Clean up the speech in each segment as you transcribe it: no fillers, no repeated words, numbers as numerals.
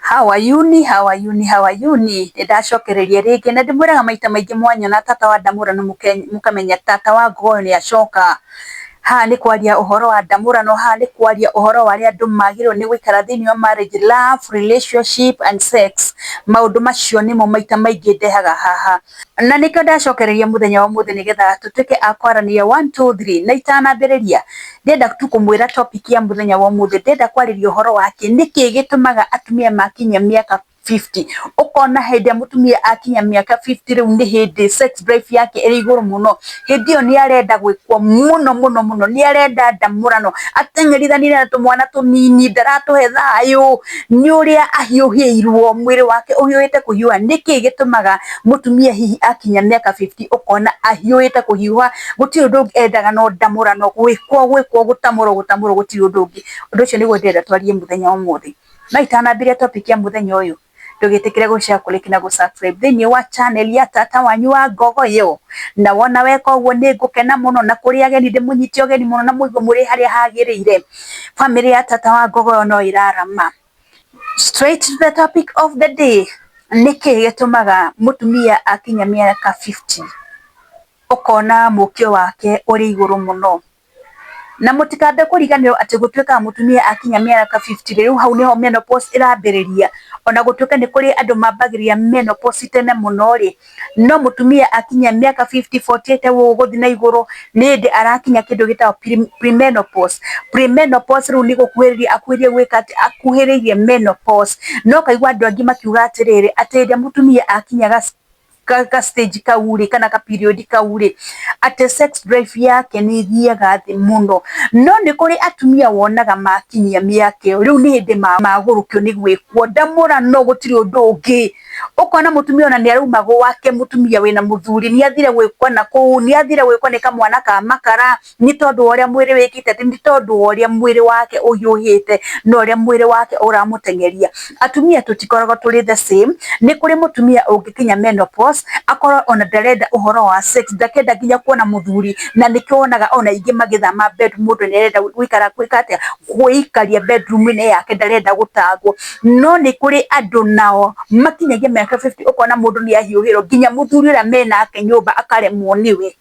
How are you ni, how are you ni, how are you ni? Nĩ ndacokereria rĩngĩ na ndĩmwĩraga maita maingĩ mwanyona tata wa ndamũrano mũkamenya tata wa ngogoyo nĩ acoka. Haha nĩ kwaria ũhoro wa ndamũrano, haha nĩ kwaria ũhoro wa ũrĩa andũ magĩrĩirwo nĩ gũikara thĩinĩ wa marriage, love, relationship and sex. Maũndũ macio nĩmo maita maingĩ ndehaga haha. Na nĩkĩo ndacokereria mũthenya wa ũmũthĩ nĩgetha tũtuĩke a kwaranĩria one, two, three. Na itanambĩrĩria, ndĩrenda tu kũmwĩra topic ya mũthenya wa ũmũthĩ, ndĩrenda kwarĩria ũhoro wa kĩ, nĩkĩ gĩtũmaga atumia makinyia mĩaka 50, ũkona hĩndĩ ĩrĩa mũtumia akinya mĩaka 50, rĩu nĩ hĩndĩ sex drive yake ĩrĩ igũrũ mũno. Hĩndĩ ĩyo nĩ arenda gwĩkwo mũno mũno mũno, nĩ arenda ndamũrano, ateng'erithanire na tũmwana tũnini, ndaratũhe thayũ, nĩ ũrĩa ahiũhĩirwo, mwĩrĩ wake ũhiũhĩte kũhiũha. Nĩkĩ gĩtũmaga mũtumia hihi akinya mĩaka 50 ũkona ahiũhĩte kũhiũha, gũtirĩ ũndũ ũngĩ endaga no ndamũrano, gwĩkwo gwĩkwo, gũtamũrwo gũtamũrwo, gũtirĩ ũndũ ũngĩ? Ũndũ ũcio nĩguo ndĩrenda twarie mũthenya wa ũmũthĩ. No itanambĩrĩria topic ya mũthenya ũyũ, ndũgĩtĩkĩre gũ-share, kũ-like na gũ-subscribe thĩinĩ wa channel ya tata wanyu wa Ngogoyo. Na wona weka ũguo nĩ ngũkena mũno, na kũrĩ ageni ndĩmũnyite ũgeni mũno na mũigue mũrĩ harĩa hagĩrĩire. Bamĩrĩ ya tata wa Ngogoyo no ĩrarama. Straight to the topic of the day, nĩkĩ gĩtũmaga mũtumia akinya mĩaka 50 ũkona mũkio wake ũrĩ igũrũ mũno? Na mũtikambe kũriganĩrwo atĩ gũtuĩkaga mũtumia akinya mĩaka 50, rĩu hau nĩho menopause ĩrambĩrĩria. Ona gũtuĩka nĩ kũrĩ andũ mambagĩrĩria menopause tene mũno rĩ, no mũtumia akinya mĩaka 50, 48 ũguo gũthiĩ na igũrũ, nĩ hĩndĩ arakinya kĩndũ gĩtagwo premenopause. Premenopause rĩu nĩ gũkuhĩrĩria akuhĩrĩirie gwĩka atĩ, akuhĩrĩirie menopause. No kaigua andũ angĩ makiuga atĩrĩrĩ, atĩ hĩndĩ ĩrĩa mũtumia akinya ga stage kau rĩ, kana ka period kau rĩ, atĩ sex drive yake nĩ ĩthiaga thĩ mũno. No nĩ kũrĩ atumia wonaga makinyia mĩaka ĩyo, rĩu nĩ hĩndĩ magũrũkio nĩ gwĩkwo ndamũrano, gũtirĩ ũndũ ũngĩ. Ũkona mũtumia ona nĩ arauma gwake, mũtumia wĩna mũthuri, nĩ athire gwĩkwo na kũu, nĩ athire gwĩkwo nĩ kamwana ka makara, nĩ tondũ wa ũrĩa mwĩrĩ wĩkĩte atĩ, nĩ tondũ wa ũrĩa mwĩrĩ wake ũhiũhĩte na ũrĩa mwĩrĩ wake ũramũteng'eria. Atumia tũtikoragwo tũrĩ the same. Nĩ kũrĩ mũtumia ũngĩkinya menopause akorwo ona ndarenda ũhoro wa sex, ndakenda nginya kuona mũthuri, na nĩkĩo wonaga ona aingĩ magĩthama bed, mũndũ nĩ arenda gũikara gwĩka atĩa, kwĩikaria bedroom-inĩ yake, ndarenda gũtangwo. No nĩ kũrĩ andũ nao makinyagia mĩaka 50, ũkona mũndũ nĩ ahiũhĩrwo nginya mũthuri ũrĩa menake nyũmba akaremwo nĩwe,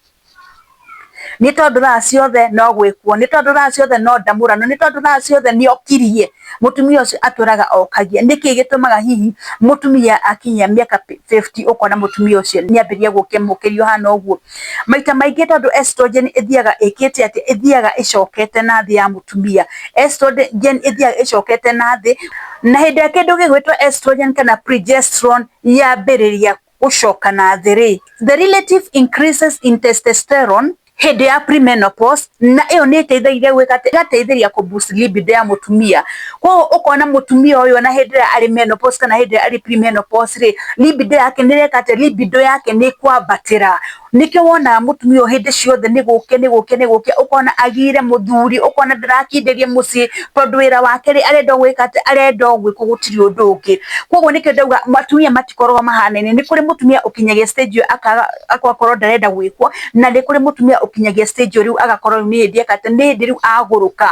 nĩ tondũ thaa ciothe no gwĩkwo, nĩ tondũ thaa ciothe no ndamũrano, nĩ tondũ thaa ciothe nĩ okirie. Mũtumia ũcio atũraga okagia. Nĩkĩ gĩtũmaga hihi mũtumia akinyia mĩaka 50 ũkona mũtumia ũcio nĩ ambĩrĩria gũkia mũkĩria ũhana ũguo? Maita maingĩ tondũ estrogen ĩthiaga ĩkĩte atĩ, ĩthiaga ĩcokete na thĩ ya mũtumia. Estrogen ĩthiaga ĩcokete na thĩ, na hĩndĩ ĩrĩa kĩndũ gĩgwĩtwo estrogen kana progesterone yambĩrĩria gũcoka na thĩ rĩ, the relative increases in testosterone hĩndĩ ya premenopause, na ĩyo nĩ ĩteithagia gwĩka atĩ, ĩgateithĩrĩria kũ boost libido ya mũtumia. Koguo ũkona mũtumia ũyũ ona hĩndĩ ĩrĩa arĩ menopause kana hĩndĩ ĩrĩa arĩ premenopause rĩ, libido yake nĩ ĩreka atĩ, libido yake nĩ ĩkwambatĩra. Nĩkĩo wonaga mũtumia ũyũ hĩndĩ ciothe nĩ gũkia, nĩ gũkia, nĩ gũkia, ũkona agire mũthuri, ũkona ndarakindĩria mũciĩ, tondũ wĩra wake rĩ, arenda gwĩka atĩ, arenda o gwĩkwo, gũtirĩ ũndũ ũngĩ. Koguo nĩkĩo ndauga atumia matikoragwo mahanaine. Nĩ kũrĩ mũtumia ũkinyagia stage ĩyo akaga, agakorwo ndarenda gwĩkwo, na nĩ kũrĩ mũtumia ũkinyagia stage ĩyo rĩu agakorwo rĩu nĩ hĩndĩ eka atĩ, nĩ hĩndĩ rĩu agũrũka,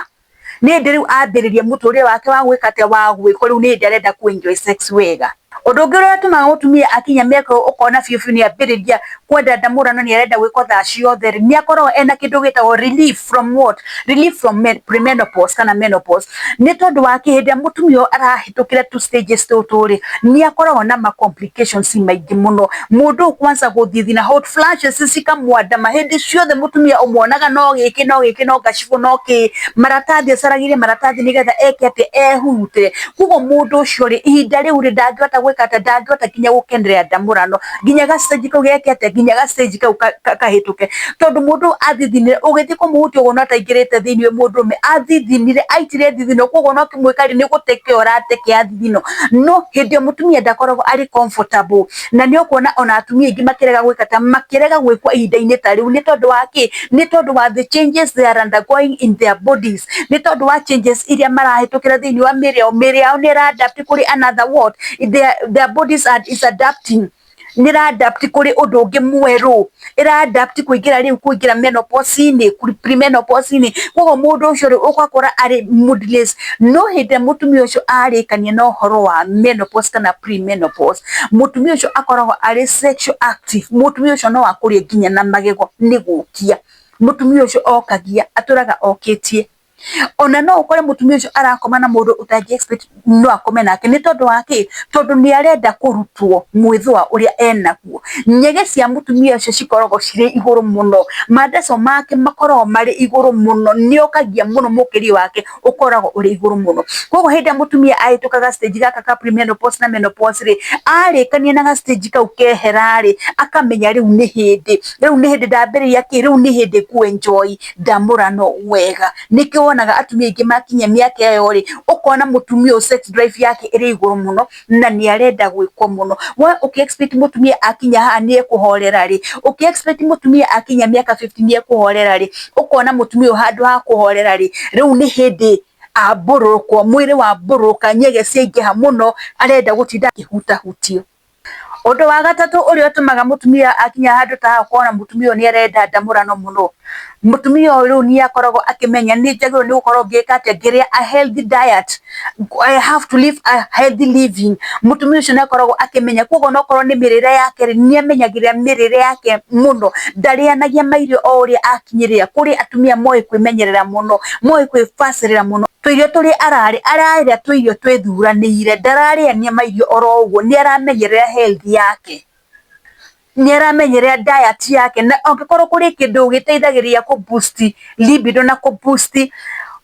nĩ hĩndĩ rĩu ambĩrĩria mũtũrĩre wake wa gwĩka atĩa, wa gwĩkwo, rĩu nĩ hĩndĩ arenda kũ enjoy sex wega. Ũndũ ũngĩ ũrĩa ũtũmaga mũtumia akinya mĩaka ĩyo ũkona biũ biũ nĩ ambĩrĩria kwenda ndamũrano, nĩ arenda gwĩkwo thaa ciothe rĩ, nĩ akoragwo ena kĩndũ gĩtagwo relief from what? Relief from premenopause kana menopause. Nĩ tondũ wa kĩ? Hĩndĩ ĩrĩa mũtumia ũyũ arahĩtũkĩra two stages tũtũ rĩ, nĩ akoragwo na ma complications maingĩ mũno. Mũndũ ũyũ kwanza gũthithina, hot flashes cikamwandama hĩndĩ ciothe. Mũtumia ũmuonaga no gĩkĩ, no gĩkĩ, no ngacibũ, no kĩ, maratathi, acaragĩrie maratathi nĩgetha eke atĩ, ehurute. Koguo mũndũ ũcio rĩ, ihinda rĩu rĩ, ndangĩhota gwĩka atĩ, ndangĩhota nginya gũkenerera ndamũrano nginya ga stage kau geke atĩa, nginya ga stage kau kahĩtũke, tondũ mũndũ athithinire, ũgĩthiĩ kũmũhutia ũguo no ataingĩrĩte thĩinĩ. Mũndũrũme athithinire, aitire thithino, koguo no kĩmwĩka rĩ, nĩ gũtekea ũratekea thithino. No hĩndĩ ĩyo mũtumia ndakoragwo arĩ comfortable, na nĩ ũkuona ona atumia aingĩ makĩrega gwĩka ta makĩrega gwĩkwo ihinda-inĩ ta rĩu. Nĩ tondũ wa kĩ? Nĩ tondũ wa the changes they are undergoing in their bodies, nĩ tondũ wa changes iria marahĩtũkĩra thĩinĩ wa mĩĩrĩ yao. Mĩĩrĩ yao nĩ ĩra adapt kũrĩ another what, their bodies are is adapting. Nĩ ĩra adapt kũrĩ ũndũ ũngĩ mwerũ, ĩra adapt kũingĩra rĩu kũingĩra menopause-inĩ, premenopause-inĩ, koguo mũndũ ũcio rĩ ũgakora arĩ moodless. No hĩndĩ ĩrĩa mũtumia ũcio arĩkania na ũhoro wa menopause kana premenopause, mũtumia ũcio akoragwo arĩ sexual active, mũtumia ũcio no akũrĩe nginya na magego nĩ gũkia. Mũtumia ũcio okagia, atũraga okĩtie. Ona no ũkore mũtumia ũcio arakoma na mũndũ ũtangĩ expect no akome nake, nĩ tondũ wa kĩ? Tondũ nĩ arenda kũrutwo mwĩthũa ũrĩa enaguo. Nyege cia mũtumia ũcio cikoragwo cirĩ igũrũ mũno, mandaco make makoragwo marĩ igũrũ mũno, nĩ okagia mũno mũkĩrie wake ũkoragwo ũrĩ igũrũ mũno. Koguo hĩndĩ ĩrĩa mũtumia ahĩtũka ga stage gaka ka premenopause na menopause rĩ, arĩkania na ga stage kau kehera rĩ, akamenya rĩu nĩ hĩndĩ, rĩu nĩ hĩndĩ ndambĩrĩria kĩ, rĩu nĩ hĩndĩ ngũ enjoy ndamũrano wega. Nĩkĩo wonaga atumia aingĩ makinyia mĩaka ĩyo rĩ, ũkona mũtumia ũyũ sex drive yake ĩrĩ igũrũ mũno na nĩ arenda gwĩkwo mũno. We ũkĩ expect mũtumia akinya haha nĩ ekũhorera rĩ, ũkĩ expect mũtumia akinya mĩaka 50 nĩ ekũhorera rĩ, ũkona mũtumia ũyũ handũ ha kũhorera rĩ, rĩu nĩ hĩndĩ ambũrũrũkwo, mwĩrĩ wambũrũrũka, nyege ciaingĩha mũno, arenda gũtinda akĩhutahutio. Ũndũ wa gatatũ ũrĩa ũtũmaga mũtumia akinya handũ ta haha ũkona mũtumia ũyũ nĩ arenda ndamũrano mũno, mũtumia ũyũ rĩu nĩ akoragwo akĩmenya nĩ njagĩrĩirwo nĩ gũkorwo ngĩka atĩa, ngĩrĩa a healthy diet, I have to live a healthy living. Mũtumia ũcio nĩ akoragwo akĩmenya, koguo onokorwo nĩ mĩrĩre yake rĩ, nĩ amenyagĩrĩra mĩrĩre yake mũno, ndarĩanagia mairio o ũrĩa akinyĩrĩra. Kũrĩ atumia moĩ kwĩmenyerera mũno, moĩ kwĩbacĩrĩra mũno. Tũirio tũrĩa ararĩa, ararĩa tũirio twĩthuranĩire, ndararĩania mairio oro ũguo, nĩ aramenyerera health yake, nĩ aramenyerera diet yake, na angĩkorwo kũrĩ kĩndũ gĩteithagĩrĩria kũ boost libido na kũ boost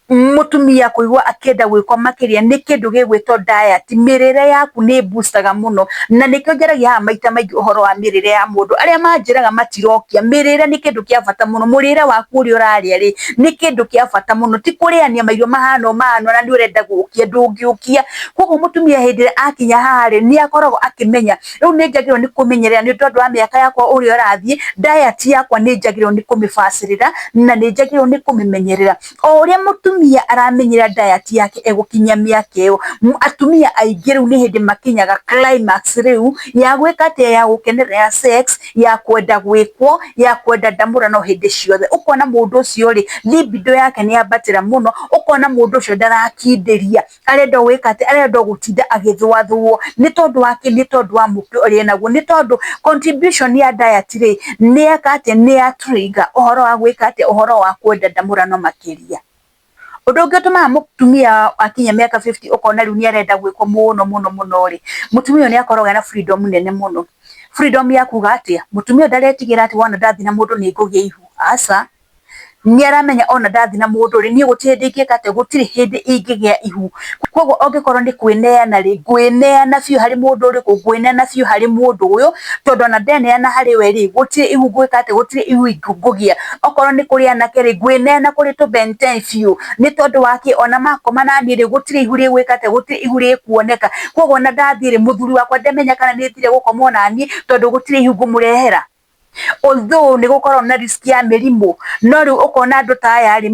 mũtumia kũigua akĩenda gwĩkwo makĩria nĩ kĩndũ gĩgwĩtwo diet. Mĩrĩre yaku nĩ boostaga mũno, na nĩkĩo njaragia haha maita maingĩ ũhoro wa mĩrĩre ya mũndũ. Arĩa manjĩraga matirokia, mĩrĩre nĩ kĩndũ kĩa bata mũno, mũrĩre waku ũrĩa ũrarĩa rĩ, nĩ kĩndũ kĩa bata mũno, ti kũrĩania mairio mahana o mahana na nĩ ũrenda gũkia, ndũngĩũkia. Koguo mũtumia hĩndĩ ĩrĩa akinya haha rĩ, nĩ akoragwo akĩmenya rĩu nĩ njagĩrĩirwo nĩ kũmenyerera nĩ tondũ wa mĩaka yakwa ũrĩa ĩrathiĩ, diet yakwa nĩ njagĩrĩirwo nĩ kũmĩbacĩrĩra na nĩ njagĩrĩirwo nĩ kũmĩmenyerera. O ũrĩa mũtumia aramenyera diet yake egũkinyia mĩaka ĩyo, atumia aingĩ rĩu nĩ hĩndĩ makinyaga climax rĩu ya gwĩka atĩa, ya gũkenerera sex, ya kwenda gwĩkwo, ya kwenda ndamũrano hĩndĩ ciothe. Ũkona mũndũ ũcio rĩ, libido yake nĩ yambatĩra mũno, ũkona mũndũ ũcio ndarakindĩria, arenda gwĩka atĩa, arenda gũtinda agĩthũathũo. Nĩ tondũ wa kĩ? Nĩ tondũ wa mũkĩ ũrĩa enaguo, nĩ tondũ contribution ya diet rĩ, nĩ yeka atĩa, nĩ ya trigger ũhoro wa gwĩka atĩa, ũhoro wa kwenda ndamũrano makĩria. Ũndũ ũngĩ ũtũmaga mũtumia akinya mĩaka 50 ũkona rĩu nĩ arenda gwĩkwo mũno mũno mũno rĩ, mũtumia ũyũ nĩ akoragwo ena freedom nene mũno. Freedom ya kuga atĩa, mũtumia ũyũ ndaretigĩra atĩ wona ndathiĩ na mũndũ nĩ ngũgĩa ihu, aca. Nĩ aramenya ona ndathiĩ na mũndũ rĩ, niĩ gũtirĩ hĩndĩ ingĩka atĩa, gũtirĩ hĩndĩ ingĩgĩa ihu. Koguo angĩkorwo nĩ kwĩneana rĩ, ngwĩneana biũ harĩ mũndũ ũrĩkũ, ngwĩneana biũ harĩ mũndũ ũyũ, tondũ ona ndeneana harĩ we rĩ, gũtirĩ ihu ngwĩka atĩa, gũtirĩ ihu ngũgĩa. Okorwo nĩ kũrĩ anake rĩ, ngwĩneana kũrĩ tũ Ben 10 biũ, nĩ tondũ wa kĩ, ona makoma naniĩ rĩ, gũtirĩ ihu rĩgwĩka atĩa, gũtirĩ ihu rĩkuoneka. Koguo ona ndathiĩ rĩ, mũthuri wakwa ndamenya kana nĩ thire gũkomwo naniĩ, tondũ gũtirĩ ihu ngũmũrehera. Although nĩ gũkoragwo na risk ya mĩrimũ, no rĩu ũkona andũ ta aya rĩ,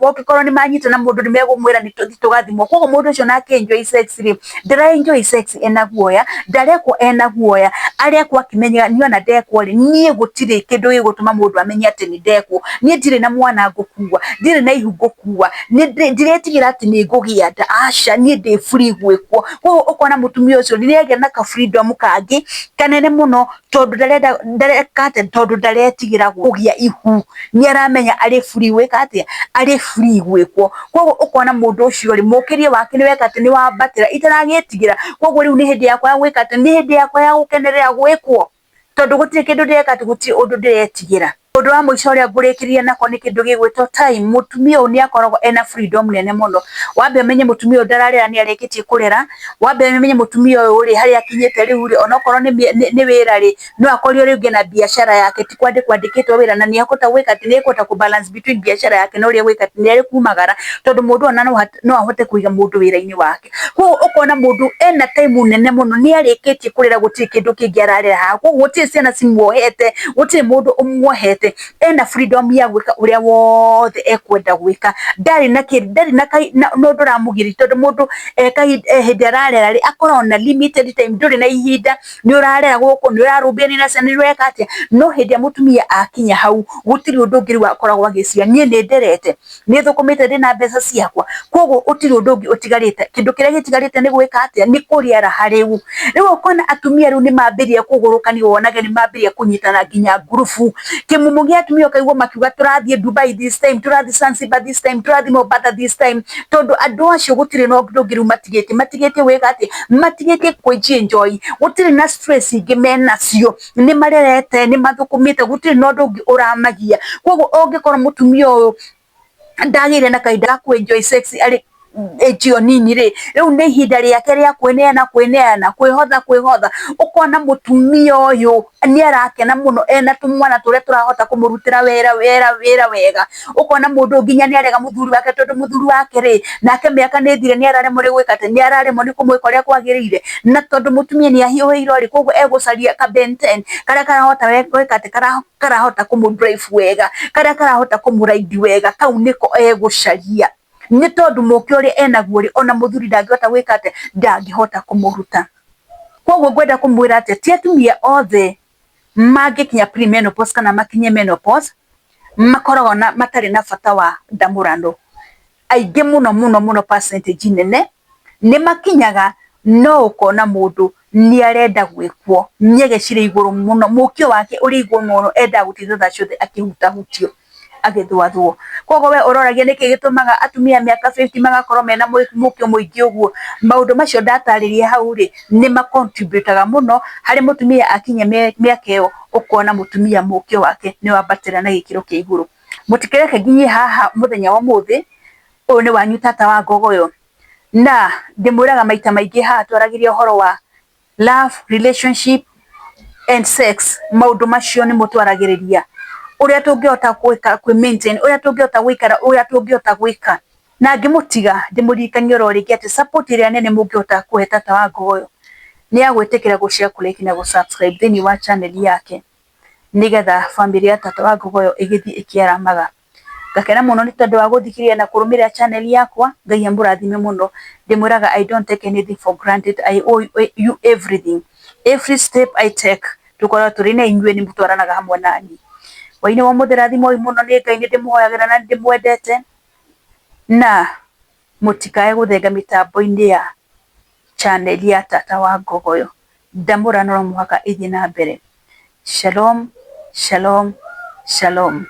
ũngĩkorwo nĩ manyitana mũndũ nĩ megũmwĩra nĩ tũthiĩ tũgathimwo. Koguo mũndũ ũcio nake enjoy sex rĩ, ndara enjoy sex ena guoya, ndarekwo ena guoya, arekwo akĩmenyaga niĩ ona ndekwo rĩ, niĩ gũtirĩ kĩndũ gĩgũtũma mũndũ amenye atĩ nĩ ndekwo. Niĩ ndirĩ na mwana ngũkua, ndirĩ na ihu ngũkua, ndiretigĩra atĩ nĩ ngũgĩa nda, aca, niĩ ndĩ free gwĩkwo. Koguo ũkona mũtumia ũcio nĩ agĩa na ka freedom kangĩ kanene mũno, tondũ ndarenda ndareka atĩa, tondũ ndaretigĩra kũgĩa ihu. Nĩ aramenya arĩ free gwĩka atĩa, arĩ free gwĩkwo. Koguo ũkona mũndũ ũcio rĩ, mũkĩrie wake nĩ weka atĩ, nĩ wambatĩra, itaragĩtigĩra. Koguo rĩu nĩ hĩndĩ yakwa ya gwĩka atĩa, nĩ hĩndĩ yakwa ya gũkenerera gwĩkwo, tondũ gũtirĩ kĩndũ ndĩreka atĩ, gũtirĩ ũndũ ndĩretigĩra. Ũndũ wa mũico ũrĩa ngũrĩkĩrĩria nako nĩ kĩndũ gĩgwĩtwo time. Mũtumia ũyũ nĩ akoragwo ena freedom nene mũno. Wambe ũmenye mũtumia ũyũ ndararera nĩ arĩkĩtie kũrera, wambe ũmenye mũtumia ũyũ rĩ, harĩa akinyĩte rĩu rĩ, onokorwo nĩ wĩra rĩ, no akorio rĩngĩ ena biacara yake, ti kwandĩkwo andĩkĩtwo wĩra, na nĩ ekũhota gwĩka atĩ, nĩ ekũhota kũ balance between biacara yake na ũrĩa egwĩka atĩ, nĩ arĩ kumagara, tondũ mũndũ ona no ahote kũiga mũndũ wĩra-inĩ wake. Koguo ũkona mũndũ ena time nene mũno, nĩ arĩkĩtie kũrera, gũtirĩ kĩndũ kĩngĩ ararera haha. Koguo gũtirĩ ciana cimuohete, gũtirĩ mũndũ ũmuohete. atĩ ena freedom ya gwĩka ũrĩa wothe ekwenda gwĩka, ndarĩ na kĩ ndarĩ na ũndũ ũramũgirĩrĩria tondũ mũndũ e hĩndĩ ararera rĩ, akoragwo na limited time, ndũrĩ na ihinda, nĩ ũrarera gũkũ, nĩ ũrarũmbũyania na ciana, nĩ ũreka atĩa, no hĩndĩ ĩrĩa mũtumia akinya hau, gũtirĩ ũndũ ũngĩ rĩu akoragwo agĩciria, niĩ nĩ nderete, nĩ thũkũmĩte ndĩna mbeca ciakwa, koguo gũtirĩ ũndũ ũngĩ ũtigarĩte, kĩndũ kĩrĩa gĩtigarĩte nĩ gwĩka atĩa, nĩ kũrĩa raha rĩu. Rĩu ũkona atumia rĩu nĩ mambĩrĩria kũgũrũkania wonage nĩ mambĩrĩria kũnyitana nginya ngurubu, kĩmumu gĩa atumia ũkaigua makiuga tũrathiĩ Dubai this time, tũrathiĩ Zanzibar this time, tũrathiĩ Mombasa this time, tondũ andũ acio gũtirĩ na ũndũ ũngĩ rĩu matigĩtie, matigĩtie gwĩka atĩa, matigĩtie kwĩ enjoy, gũtirĩ na stress ingĩ menacio, nĩ marerete, nĩ mathũkũmĩte, gũtirĩ na ũndũ ũngĩ ũramagia, koguo ũngĩkora mũtumia ũyũ ndagĩire na kahinda ga kũ enjoy sex arĩ age ĩyo nini rĩ, rĩu nĩ ihinda rĩake rĩa kwĩneana kwĩneana, kwĩhotha kwĩhotha, ũkona mũtumia ũyũ nĩ arakena mũno ena tũmwana tũrĩa tũrahota kũmũrutĩra wĩra wĩra wĩra wega, ũkona mũndũ ũyũ nginya nĩ arega mũthuri wake tondũ mũthuri wake rĩ, nake mĩaka nĩ ĩthire nĩ araremwo nĩ gwĩka atĩ, nĩ araremwo nĩ kũmwĩka ũrĩa kwagĩrĩire, na tondũ mũtumia nĩ ahiũhĩirwo rĩ, koguo egũcaria ka Ben 10 karĩa karahota gwĩka atĩ, karahota kũmũ drive wega, karĩa karahota kũmũ ride wega, kau nĩko egũcaria, nĩ tondũ mũke ũrĩa enaguo rĩ, ona mũthuri ndangĩhota gwĩka atĩa, ndangĩhota kũmũruta. Koguo ngwenda kũmwĩra atĩ ti atumia othe mangĩkinya pre-menopause kana makinye menopause, makoragwo na matarĩ na bata wa ndamũrano. Aingĩ mũno mũno mũno percentage nene nĩ makinyaga no ũkona mũndũ nĩ arenda gwĩkwo, nyege cirĩ igũrũ mũno, mũkio wake ũrĩ igũrũ mũno, endaga gũtinda thaa ciothe akĩhutahutio agĩthwathwo. Koguo we ũroragia nĩkĩ gĩtũmaga atumia mĩaka 50 magakorwo mena mũkio mũingĩ ũguo, maũndũ macio ndatarĩria hau rĩ, nĩ ma contribute aga mũno harĩ mũtumia akinya mĩaka ĩyo, ũkona mũtumia mũkio wake nĩ wambatĩra na gĩkĩro kĩa igũrũ. Mũtikĩreke nginyie haha mũthenya wa ũmũthĩ, ũyũ nĩ wanyu tata wa Ngogoyo, na ndĩmwĩraga maita maingĩ haha twaragĩria ũhoro wa love, relationship and sex, maũndũ macio nĩmo twaragĩrĩria, ũrĩa tũngĩhota gwĩka kwĩ maintain, ũrĩa tũngĩhota gũikara, ũrĩa tũngĩhota gwĩka. Na ngĩmũtiga ndĩmũririkanie oro rĩngĩ atĩ support ĩrĩa nene mũngĩhota kũhe tata wa Ngogoyo nĩ ya gwĩtĩkĩra gũ share, kũ like na gũ subscribe thĩinĩ wa channel yake, nĩgetha bamĩrĩ ya tata wa Ngogoyo ĩgĩthiĩ ĩkĩaramaga. Ngakena mũno nĩ tondũ wa gũthikĩrĩria na kũrũmĩrĩra channel yakwa, Ngai amũrathime mũno. Ndĩmwĩraga I don't take anything for granted, I owe you everything. Every step I take tũkoragwo tũrĩ na inyuĩ nĩ mũtwaranaga hamwe naniĩ. Hwaĩ-inĩ wa ũmũthĩ rathimwoi mũno nĩ Ngai, nĩ ndĩmũhoyagĩra na nĩ ndĩmwendete, na mũtikae gũthenga mĩtambo-inĩ ya channel ya tata wa Ngogoyo. Ndamũra no mũhaka ĩthiĩ na mbere. Shalom, shalom, shalom.